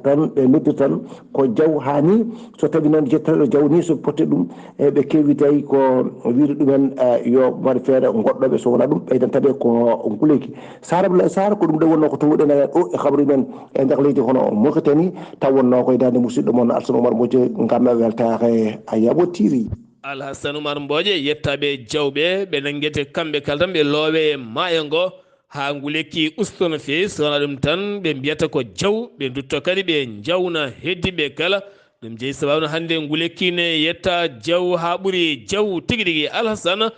tan ɓe noddirta tan ko jaw haa ni. So tawi noon jettaɗo jaw ni so potte ɗum e ɓe kewitay ko wiide ɗumen yo mbaɗ feere goɗɗoɓe so wona ɗum ɓeydantaɓe ko nguleyki. Sar Abdoulaye Sarr ko ɗum ɗo wonno ko towɗen e ɗo e habaru men e nder leydi hono Mauritanie taw wonno koye dande musidɗo mon Alsan Oumar Mboje ngam weltaare a yaɓo tiri. Alhassan Oumar Mboje yettaɓe jawɓe ɓe nanguete kamɓe kala tan ɓe loowe e maayo ngo. Haa ngu lekki usto no feewi, so wonaa ɗum tan ɓe mbiyata ko jaw, ɓe ndutto kadi ɓe njawna heddiiɓe kala. Ɗum jeyi sabaabu no hannde ngu lekki ne yetta jaw haa ɓuri jaw tigi rigi. Alhassane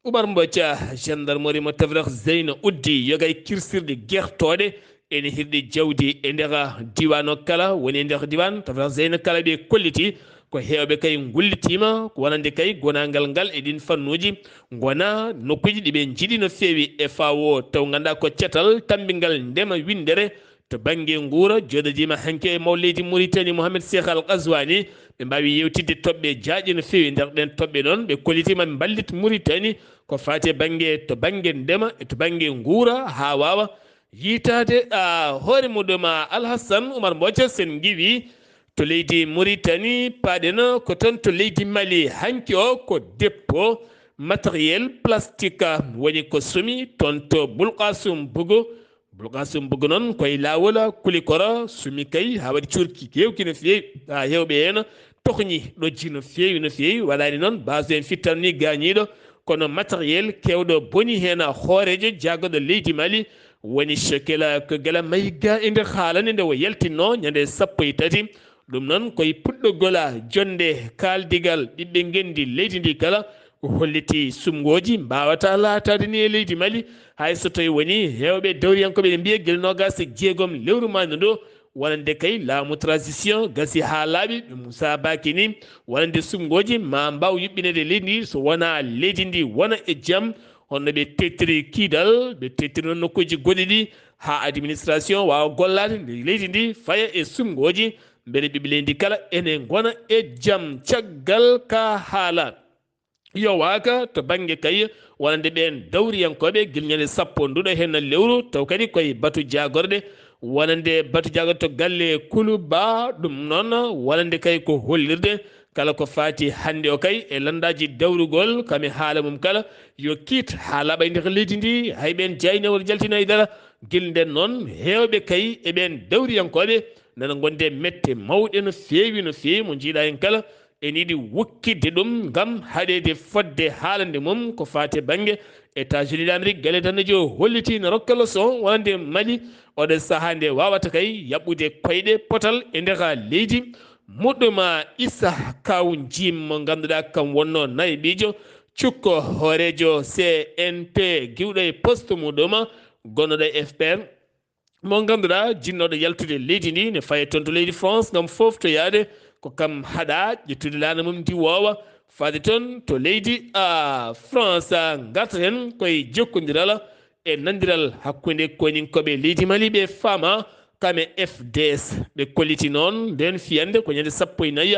Oumar Mbodj, gendarmerie mo Tafrah Zeyna uddi yogay kirsirɗi gertooɗe ene hirɗi jawdi e nder diiwaan o kala woni e nder diiwaan Tafrah Zeyna kala ɓe kolliti. Ko heewɓe kay ngullitiima ko wonande kay gonaangal ngal e ɗiin fannuuji, ngonaa nokkuuji ɗi ɓe njiɗi no feewi e F A O, taw nganndaa ko cetal tammbingal ndema winndere to bannge nguura. Jooɗodiima hanki e mawɗo leydi Muritani Mohamed Cheikh Al Ghazouani, ɓe mbaawi yeewtidde toɓɓe jaajɗe no feewi. Nder ɗeen toɓɓe noon ɓe kollitiima mballit Muritani ko faati e bannge to bannge ndema e to bannge nguura haa waawa yiytaade hoore muɗum. Alhassane Oumar Mbodj, sen ngiwii to leydi Muritani paaɗen ko toon to leydi Mali hanki o ko dépôt matériel plastique woni ko somi toon to Boulkassoum Bougou. Bulqasum Buggu noon koye laawol Kulikoro sumi kay haa waɗi cuurki keewki no feewi, haa heewɓe heen toxñi ɗojji no feewi no feewi. Waɗaani noon baaso en fittan ni gaañiiɗo, kono matériel keewɗo boni heen hooreejo jaagorɗo leydi Mali woni Shekela ko gila mayi ga e nder haalande nde o yaltinnoo ñande sappo e tati. Ɗum noon koye puɗɗogol jonnde kaaldigal ɓiɓɓe ngenndi leydi ndi kala, ko holliti sumngooji mbaawata laataade ni e leydi Mali, hay so tawi woni heewɓe dawriyankooɓe ene mbiya gila noogaas e jeegom lewru maayndo ndo, wonande kay laamu transition gasi haa laaɓi, ɓe Moussa Baki ni, wonande sumngooji ma mbaaw yuɓɓineede leydi ndi so wonaa leydi ndi wona e jam, honno ɓe tettiri kiidal, ɓe tettiri noon nokkuuji goɗɗi ɗi, haa administration waawa gollaade nde leydi ndi faya e sumngooji, mbele ɓiɓɓe leydi kala ene ngona e jam. Caggal ka haala yowaaka to bannge kay wonande ɓeen dawriyankooɓe gila ñande sappo nduɗo heen lewru, taw kadi koye batu jaagorɗe, wonande batu jaagorɗe to galle Kuluba, ɗum noon wonande kay ko hollirde kala ko faati hannde o kay e lanndaaji dawrugol, kam e haala mum kala, yo kiit haa laaɓa e nder leydi ndi, hay ɓeen jaaynewol jaltino e dara. Gila ndeen noon, heewɓe kay e ɓeen dawriyankooɓe nana ngonde mette mawɗe no feewi, no feewi, mo njiiɗa en kala ene yiɗi wukkitde ɗum ngam haɗeede fodde haalande mum ko faati e bannge États-Unis d'Amérique, galle danejo holliti no rokka leçon wonande Mali, oɗo sahaa nde waawata kay yaɓɓude koyɗe potal e nder leydi muɗɗum. Issa Kaw Jim mo ngannduɗaa kam wonno nayaɓiijo cukko hooreejo C N P giwɗo e poste muɗum gonnoɗo e F P R, mo ngannduɗaa jinnooɗo yaltude leydi ndi ne faye toon to leydi France ngam fooftoyaade ko kam haɗa ƴettude laana mum ndi woowa faade toon to leydi a France. Ngartaten koye jokkondiral e nandiral hakkunde koyninkooɓe leydi Mali ɓe faama kam e F D S. Ɓe kolliti noon ndeen fiyannde ko ñande sappo e nayi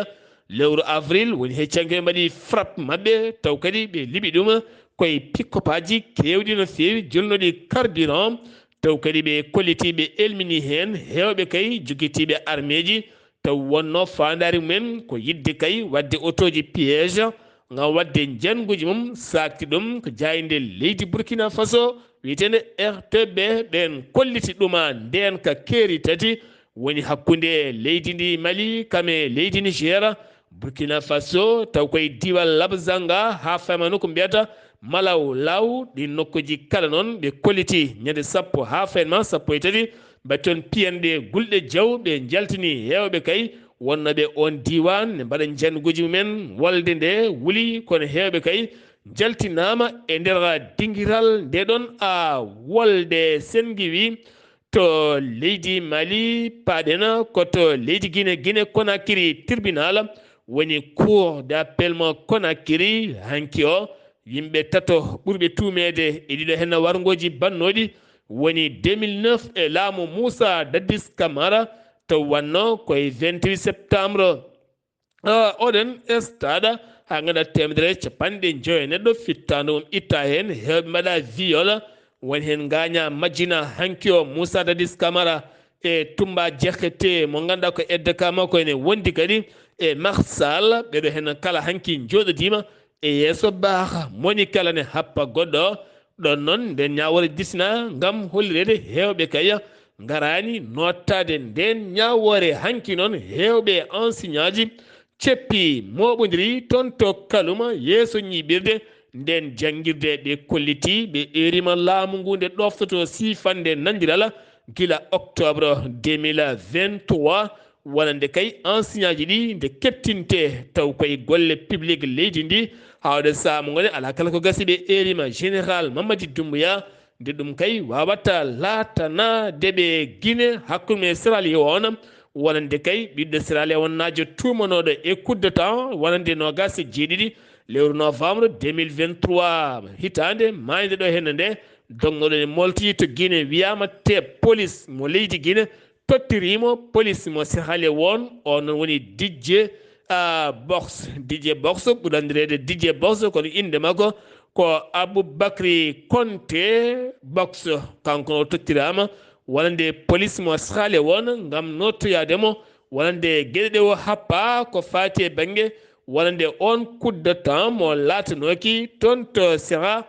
lewru avril woni heccanke ɓe mbaɗi frappe maɓɓe, taw kadi ɓe liɓi ɗum koye pick-upaaji keewɗi no feewi jolnuɗi carburant, taw kadi ɓe kolliti ɓe elmini heen heewɓe kay jogitiiɓe armeeji, taw wonno faandaare mumen ko yiɗde kay waɗde otooji piège ngam waɗde njannguuji mum saakti ɗum ko jaaynde leydi Burkina Faso wiyeteende R T B. Ɓeen kolliti ɗuma ndeen ka keeri tati woni hakkunde leydi ndi Mali kam e leydi Niger, Burkina Faso, taw koye diiwal Labzanga haa fayma nokku mbiyata Malaw Law. Ɗin nokkuuji kala noon ɓe kolliti ñande sappo haa fayma sappo e tati, mbaɗi toon piyanɗe gulɗe jaw, ɓe njaltini heewɓe kay wonnooɓe oon diiwaan ne mbaɗa njannguuji mumen. Wolde nde wuli kono heewɓe kay njaltinaama e nder dingiral nde ɗon a wolde sengiwi to leydi Mali, paaɗen ko to leydi Gine, Gine Konakiri, tribunal woni cour d'appel mo Konakiri hanki o, yimɓe tato ɓurɓe tuumeede e ɗiɗo heen warngooji bannooɗi woni deux mille neuf e laamu Moussa Dadis Camara, taw wanno koye vingt-huit septembre. Ah, oɗen stade haa ngannduɗaa teemedere e capanɗe njoyo e neɗɗo fittaandu mum itta heen, heewɓe mbaɗa viol, woni heen ngaaña majjina hanki o Moussa Dadis Camara e Tumba Diakhaté mo ngannduɗaa ko aide de camp makko ene wondi kadi e Marsal. Ɓeɗo heen kala hanki njooɗodiima e yeeso baaha moni kala ne happa goɗɗo. Ɗon noon nden ñaawoore disina ngam hollireede heewɓe kay ngaraani noottaade nden ñaawoore. Hanki noon heewɓe ansiñaaji ceppi mooɓondiri toon to Kaluma yeeso ñiiɓirde nden janngirde. Ɓe kolliti ɓe eerima laamu ngu nde ɗoftoto siifande nandirala gila octobre deux mille vingt-trois. Wonande kay ansiñaaji ɗi nde keɓtinte taw koye golle public leydi ndi, haa oɗo sahaa mo ngoni alaa kala ko gasi ɓe eerima général Mamadi Doumbouya, nde ɗum kay waawata laatanaade ɓe Gine hakkunde e Sierra Leone. Wonande kay ɓiɗɗo Sierra Leonenaajo tuumanooɗo e coup d'état wonande noogaas e jeeɗiɗi lewru novembre deux mille vingt-trois hitaande maayde ɗo henne nde, dognooɗo ne molti to Gine wiyaama te police mo leydi Gine tottirimo police mo Sierra Leone, on noon woni Didier, ah, Box. Didier Box, ɓuri anndireede Didier Box, kono innde makko ko Aboubacry Konté Box. Kanko o tottiraama wonande police mo Sierra Leone ngam nootoyaade mo wonande geɗe ɗe o happa ko faati e bannge wonande on coup d'état mo laatanooki toon to Sierra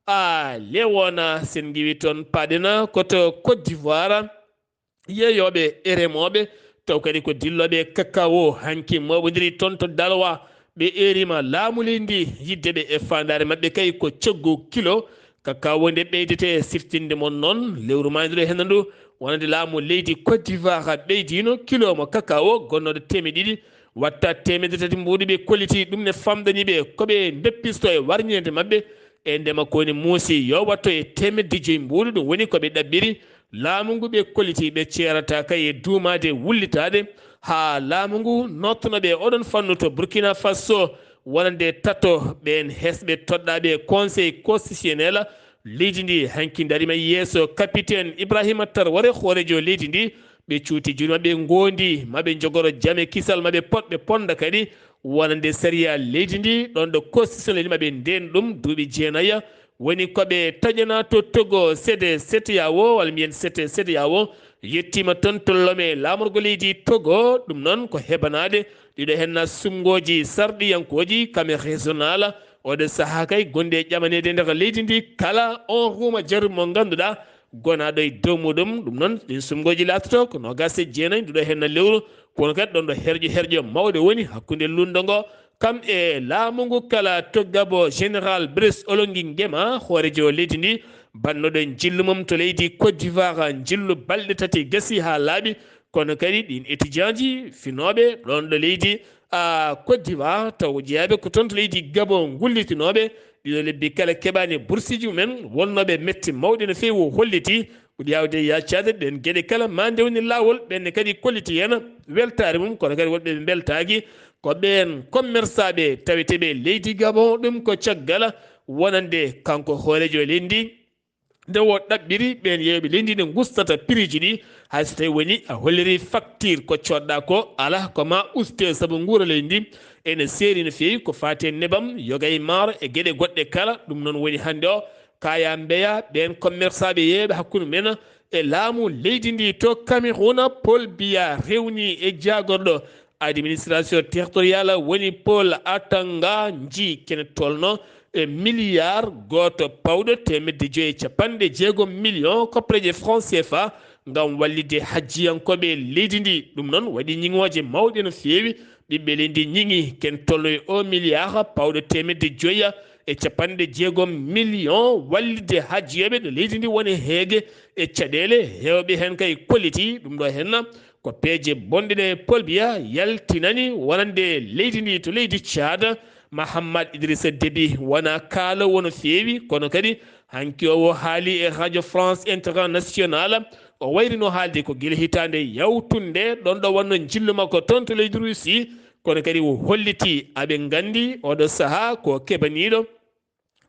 a lewona sen ngiwi toon paɗena koto Côte d'Ivoire, yeeyooɓe e remooɓe, taw kadi ko dillooɓe e kakao, hanki mooɓondiri toon to Daloa. Ɓe eerima laamu leydi ndi yidde ɓe e faandaare maɓɓe kay ko coggu kilo kakao nde ɓeydete. Siftinde mon noon lewru maayduɗo henndu, wonande laamu leydi Côte d'Ivoire ɓeydino kilo mo kakao gonnooɗo teemeɗe ɗiɗi watta teemedde tati mbuuɗu ɓe kolliti. Ɗum ne famɗani ɓe ko ɓe ndeppisto e warñeende maɓɓe e ndema ko woni muusi yo watto e teemedde joyi mbuuɗu. Ɗum woni ko ɓe ɗaɓɓiri laamu ngu ɓe kolliti. Ɓe ceerata kay e duumaade wullitaade haa laamu ngu noottuno ɓe oɗon fannu to Burkina Faso wonande tato ɓeen hesɓe toɗɗaaɓe e Conseil constitutionnel. Leydi ndi hanki darima yeeso capitaine Ibrahima Traoré, hooreejo leydi ndi. Ɓe cuuti juuɗe maɓɓe, ngoondi maɓe njogoro jame kisal maɓe potɓe ponda kadi wonande sariya leydi ndi. Ɗoon ɗo constitution leydi maɓɓe ndeen ɗum duuɓi jeenaya woni ko ɓe taƴana to Togo sede sete yawo walla mbiyen sete sete yawo. Yettiima toon to Lomé laamorgo leydi Togo. Ɗum noon ko hebanaade ɗiɗo henna sumngooji sarɗiyankooji kame régional. Oɗo sahaa kay gonde e ƴamaneede nder leydi ndi kala on ruuma jarum mo ngannduɗaa gonaaɗo e dow muɗum. Ɗum noon ɗin sumngooji laatoto ko noogaas e jeenayi nduɗo henna lewru. Kono kadi ɗon ɗo herƴo herƴo mawɗo woni hakkunde lunndo ngo kam e laamu ngu kala to Gabo, général Brice Oligui Nguema, hooreejo leydi ndi, bannoɗo njillu mum to leydi Côte d'Ivoire, njillu balɗe tati gasi haa laaɓi. Kono kadi ɗin étudiant ji finooɓe ɗon ɗo leydi a Côte d'Ivoire, taw jeyaaɓe ko toon to leydi Gabo ngullitinooɓe ɗiɗo lebbi kala keɓaani bursiiji mumen, wonnooɓe mette mawɗe no feewi o holliti. Ɓuri yaawde yaacaade ɗeen geɗe kala ma ndewni laawol. Ɓenne kadi kolliti heen weltaare mum, kono kadi woɗɓe ɓe mbeltaaki ko ɓeen commerçaaɓe taweteeɓe leydi Gabon. Ɗum ko caggal wonande kanko hooreejo leydi ndi nde o ɗaɓɓiri ɓeen yeeyooɓe leydi ndi nde ngustata prix ji ɗi. Hay so tawi woni a holliri facture ko coodɗa ko, alaa ko ma uste sabu nguura leydi ndi ene seeri no feewi ko faati e nebam, yoga e maaro e geɗe goɗɗe kala. Ɗum noon woni hannde o kaya mbeya ɓeen commerçaaɓe yeeyooɓe hakkunde mumen e laamu leydi ndi to Cameroun. Paul Biya rewni e jaagorɗo administration territoriale woni Paul Atanga nji kene tolno e milliard gooto pawɗo teemedde joyi e capanɗe jeegom million koppareeje franc C F A ngam wallitde hajjiyankooɓe leydi ndi. Ɗum noon waɗi ñiŋooje mawɗe no feewi. Ɓiɓɓe leydi ñiŋi ken tolno e o milliard pawɗo teemedde joyi e capanɗe jeegom million wallitde hajjiyooɓe ɗo leydi ndi woni heege e caɗeele heewɓe heen kay kolliti. Ɗum ɗo heen ko peeje bonɗe ɗe Paul Biya yaltinani wonande leydi ndi to leydi Tchad. Mahamat Idrissa Déby wona kaaloowo no feewi, kono kadi hanki o haali e Radio France Internationale. O wayrino haalde ko gila hitaande yawtunde ɗon ɗo wonno njillu makko toon to leydi Russie, kono kadi o holliti aɓe nganndi oɗo sahaa ko keɓaniiɗo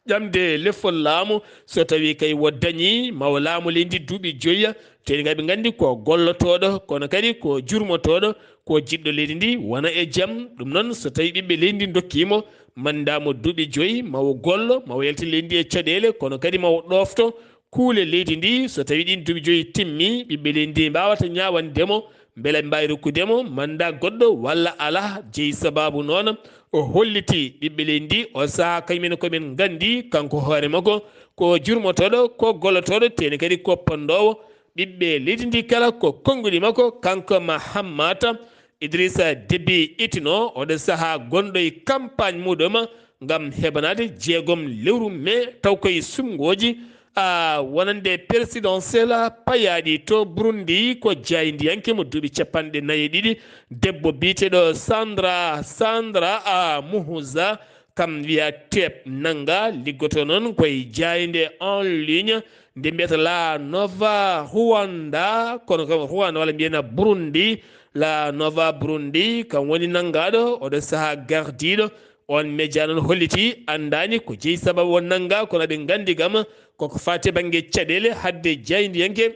ƴamde lefol laamu, so tawi kay wo dañi mawo laamu leydi duuɓi joyi, teni kay ɓe nganndi ko gollotooɗo kono kadi ko jurmotooɗo, ko jiɗɗo leydi ndi wona e jam. Ɗum noon so tawi ɓiɓɓe leydi ndi ndokkimo manda mo duuɓi joyi mawo gollo mawo yalti leydi ndi e caɗeele kono kadi mawo ɗofto kuule leydi ndi. So tawi ɗin duuɓi joyi timmi ɓiɓɓe leydi ndi mbawata ñawande mo mbela ɓe mbawi rokkude mo manda goɗɗo walla ala. Jeyi sababu noon o holliti ɓiɓɓe leydi ndi o saaha kañumen komin nganndi kanko hoore makko ko jurmotoɗo ko gollotoɗo teni kadi ko pandowo ɓiɓɓe leydi ndi kala ko konnguɗi makko. Kanko Mahammata Idrissa Déby itino oɗo saha gonɗo e campagne muɗum ngam heɓanaade jeegom lewru mai taw koye sumngooji a wonande présidentiel payaɗi to Burundi ko jaayndiyanke mo duuɓi capanɗe nayi e ɗiɗi debbo biyeteɗo Sandra Sandra a Muhuza kam wiya teep nannga liggoto noon koye jaaynde en ligne nde mbiyata la Nova Rwanda kono kam Rwanda walla mbiyana Burundi la Nova Burundi kam woni nanngaɗo oɗo saha gardiɗo on média noon holliti anndani ko jeyi sababu o nannga kono ɓe nganndi kam koko fati bangge caɗele hadde jaayndiyanke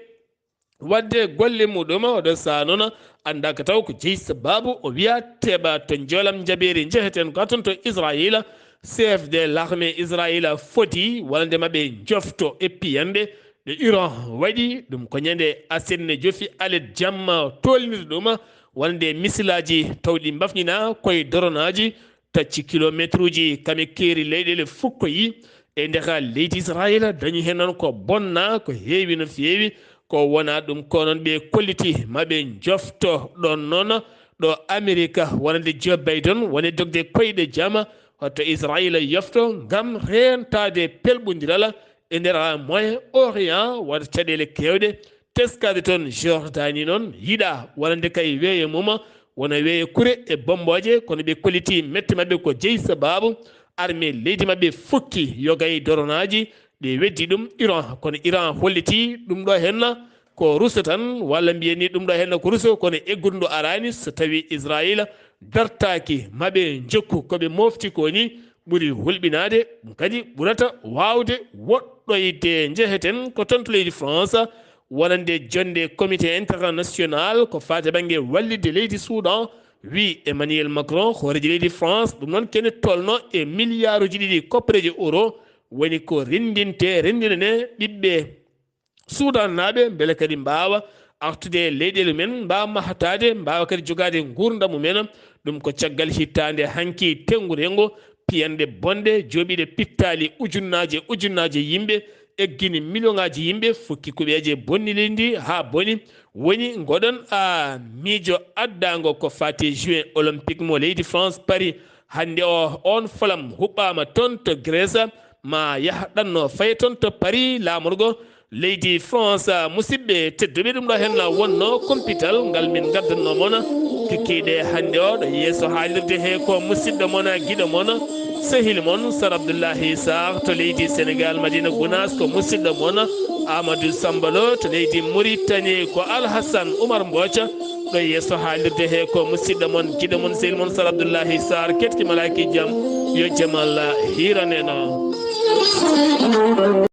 wadde golle muɗum oɗo saha noon anndaka taw ko jeyi sababu o wiya teɓa to joolam jaɓeeri njeheten ko toon to Israila. Chef de l'armée Israila foti wonande maɓɓe jofto e piyanɗe ɗe Iran waɗi ɗum ko ñande aset ne jofi alet jamma tolnir ɗum wonande misilaji tawɗi mbafñina koye doronaji tacci kilometruji kame keeri leyɗele fukkoyi E ndeka leydi Israayila dañi heen noon ko bonna, ko heewi no feewi, ko wonaa ɗum ko noon ɓe kolliti ma ɓe njofto ɗoon noon ɗo Amerika wonande Joe Biden woni dogde koyɗe jama hoto Israayila yofto ngam reentaade pelɓondiral e nder Moyen Orient wata caɗeele keewɗe teskaade toon. Jordanie noon yiɗa wonande kay weeyo mum wona weeyo kure e bommbooje, kono ɓe kolliti mette maɓɓe ko jeyi sabaabu armée leydi maɓɓe fukki yogay doronaaji, ɓe weddi ɗum Iran, kono Iran holliti ɗum ɗo henna ko ruso tan, walla mbiyen ni ɗum ɗo henna ko ruso, kono eggude ndu araani so tawi Israayila dartaaki ma ɓe njokku ko ɓe mofti ko ni ɓuri hulɓinaade, ɗum kadi ɓurata waawde woɗɗoyde. Njeheten ko toon to leydi France, wonande jonnde comité international ko faati bannge wallitde leydi Soudan, wi Emmanuel Macron, hooreejo leydi France, ɗum noon kene tolno e miliyaaruuji ɗiɗi koppareejo euro, woni ko renndinte, renndinane ɓiɓɓe Suudaannaaɓe, mbele kadi mbaawa artude e leyɗeele mumen, mbaawa mahtaade, mbaawa kadi jogaade nguurndam mumen. Ɗum ko caggal hittaande hanki tenngurengo, piyanɗe bonɗe, jooɓiiɗe pittaali ujunnaaje, ujunnaaje yimɓe, eggini miliyoŋaaji yimɓe, fukki kuɓeeje bonni leydi haa boni. Woni ngoɗon a miijo addaango ko faati Jeux Olympiques mo leydi France Paris. Hannde o, oon falam huɓɓaama toon to Grèce, ma yah ɗanno faye toon to Paris laamorgo leydi France. Musidɓe tedduɓe, ɗum ɗo henna wonno kumpital ngal min ngaddanno mon. Kikiiɗe hannde o ɗo yeeso haalirde he ko musidɗo mon, giɗo mon, sehil mon Sar Abdoullahi Sarr to leydi Sénégal, Madina Gounass, ko musidɗo mon Amadou Sambalo to leydi Mauritanie, ko Alhassan Oumar Mboca ɗo yeeso haalirde he ko musidɗo mon, giɗo mon, sehil mon Sar Abdoullahi Sarr. Keɗki malaaki jam, yo jam Allah hiraneno.